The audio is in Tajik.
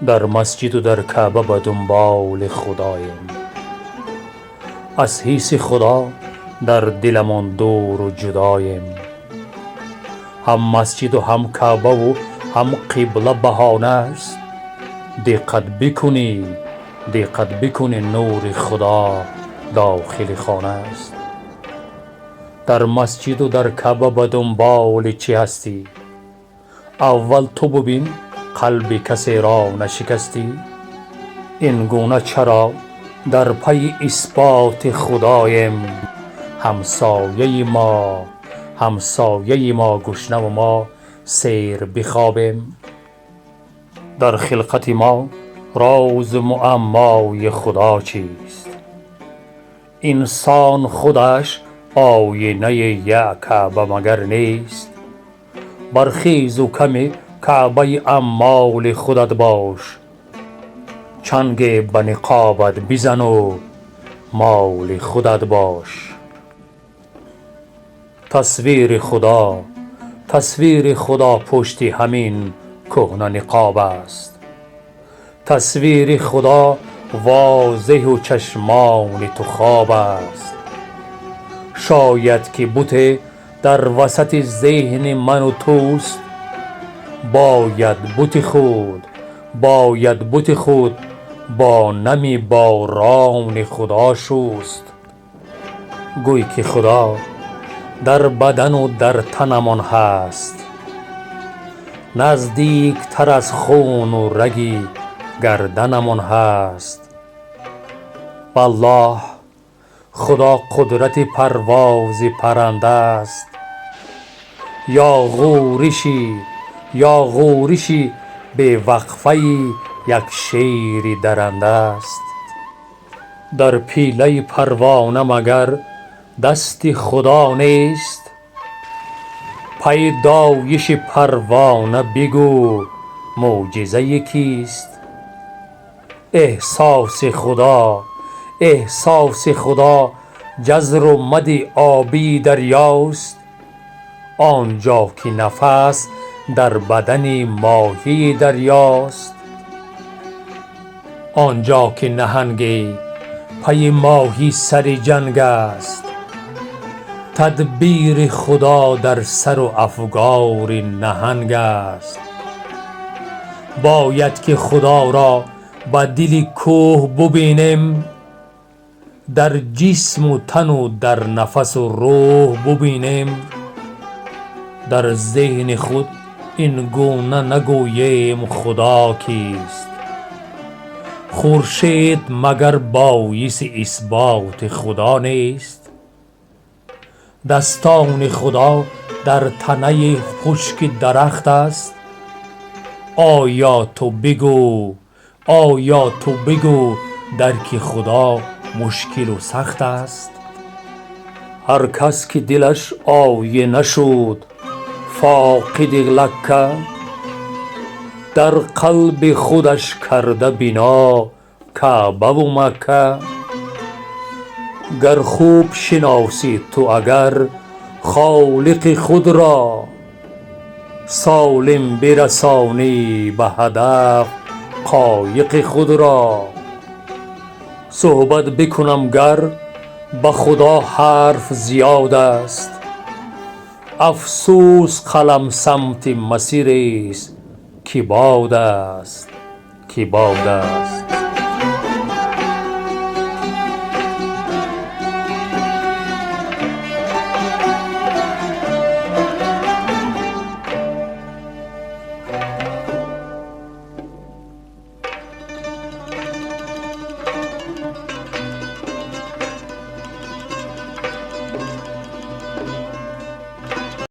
Дар масҷиду дар Каъба ба дунболи Худоем. Аз ҳисси Худо дар диламон дуру ҷудоем. Ҳам масҷиду ҳам Каъбаву ҳам қибла баҳона аст. Диққат бикунӣ, диққат бикунӣ, нури Худо дохили хона аст. Дар масҷиду дар Каъба ба дунболи чӣ ҳастӣ? Аввал ту бубин, қалби касеро нашикастӣ? Ин гуна чаро дар пайи исботи Худоем? Ҳамсояи мо, ҳамсояи мо гушнаву мо сер бихобем. Дар хилқати мо розу муаммои Худо чист? Инсон худаш оинаи як Каъба магар нест? Бархезу каме Каъбаи аъмоли худат бош, чанге ба ниқобат бизану моли худат бош. Тасвири Худо, тасвири Худо пушти ҳамин кӯҳна ниқоб аст. Тасвири Худо возеҳу чашмони ту хоб аст. Шояд ки буте дар васати зеҳни ману туст. Бояд бути худ, бояд бути худ бо нами борони Худо шуст. Гӯй ки Худо дар бадану дар танамон ҳаст, наздиктар аз хуну раги гарданамон ҳаст. Валлоҳ, Худо қудрати парвози парранда аст ё ғӯриши, ё ғӯриши бевақфаи як шери даранда аст. Дар пилаи парвона магар дасти Худо нест? Пайдоиши парвона бигӯ, мӯъҷизаи кист? Эҳсоси Худо, эҳсоси Худо ҷазру мади обии дарёст. Он ҷо ки нафас дар бадани моҳии дарёст. Он ҷо ки наҳанге пайи моҳӣ сари ҷанг аст, тадбири Худо дар сару афгори наҳанг аст. Бояд ки Худоро ба дили кӯҳ бубинем, дар ҷисму тану дар нафасу рӯҳ бубинем. Дар зеҳни худ ин гуна нагӯем: Худо кист? Хуршед магар боиси исботи Худо нест? Дастони Худо дар танаи хушки дарахт аст. Оё ту бигӯ, оё ту бигӯ, дарки Худо мушкилу сахт аст? Ҳар кас ки дилаш оина шуд фоқиди лакка, дар қалби худаш карда бино Каъбаву Макка. Гар хуб шиносӣ ту агар Холиқи худро, солим бирасонӣ ба ҳадаф қоиқи худро. Суҳбат бикунам гар ба Худо, ҳарф зиёд аст. Афсӯс, қалам самти масирест, ки бод аст, ки бод аст.